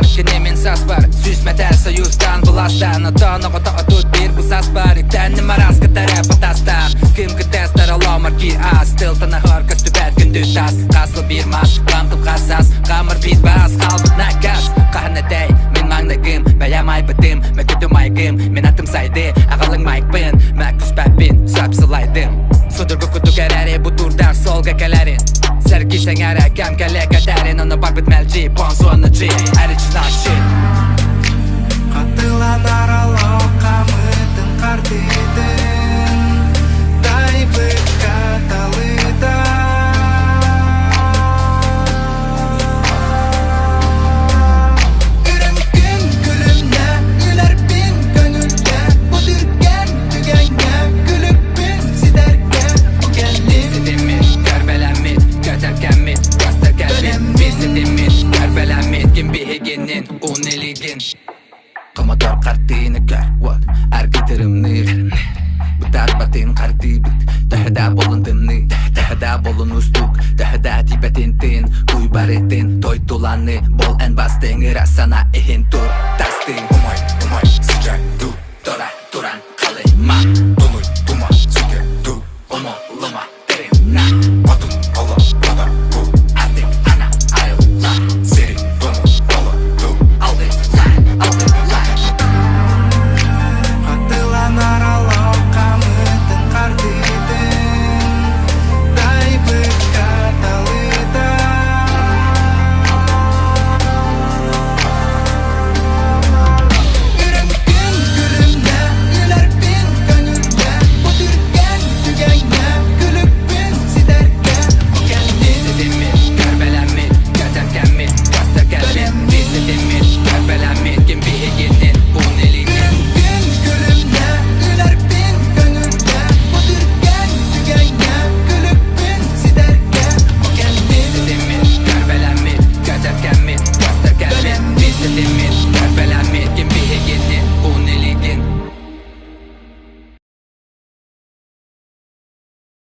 Саспар, кини мин саспар Сүүс мэтээр союзтан быластан Оттон оҕото 31 бу саспар Үктэнним араас кытары батастаах Ким кытестар оломор ки ас Тылтан аһар көстүбэт күндү тас Хасыл биир мас, хамтып хасас Хамыр биир бас, халбыт накас Хаһан этэй, мин маҥнайгым Бэйэм айбытым, мөкүтүм айгым Мин атым сайды, аҕалыҥ майкпын Мәккүспэппин, сөп сылайдым Судургу курдук эрээри бутуурдаах суолга кэлэрин Сэргии сэҥээрэ кэм кэлэ кэтэрин Ону барбыт мэлдьи, понсуону джи Original shit Хатыланар олох хамытын хардыытын Тайбыкка талыыта. Үрүҥ күн күлүмнэ, үлэрбин көҥүлгэ, Бу түргэн түгэҥҥэ күлүкпүн ситэргэ Бу кэллим. Ситиммит, көрбөлөммүт, көтөркөммүт, көстөр кэлбит Биир ситиммит, көрбөлөммүт, ким биһигинин уун илигин Хомотор хартыына көр, вот, аргытырымныыр Бытаарбатын хардыыбыт, төһө да буолун тымныы, төһө да буолун устук, төһө да тиийбэтин тыын, куй барытын, тойдуланы, бол эн бастыҥ ыра санаа иһин тур, тастыҥ, умай, умай, сыдьай, ду, тора, туран, халыма.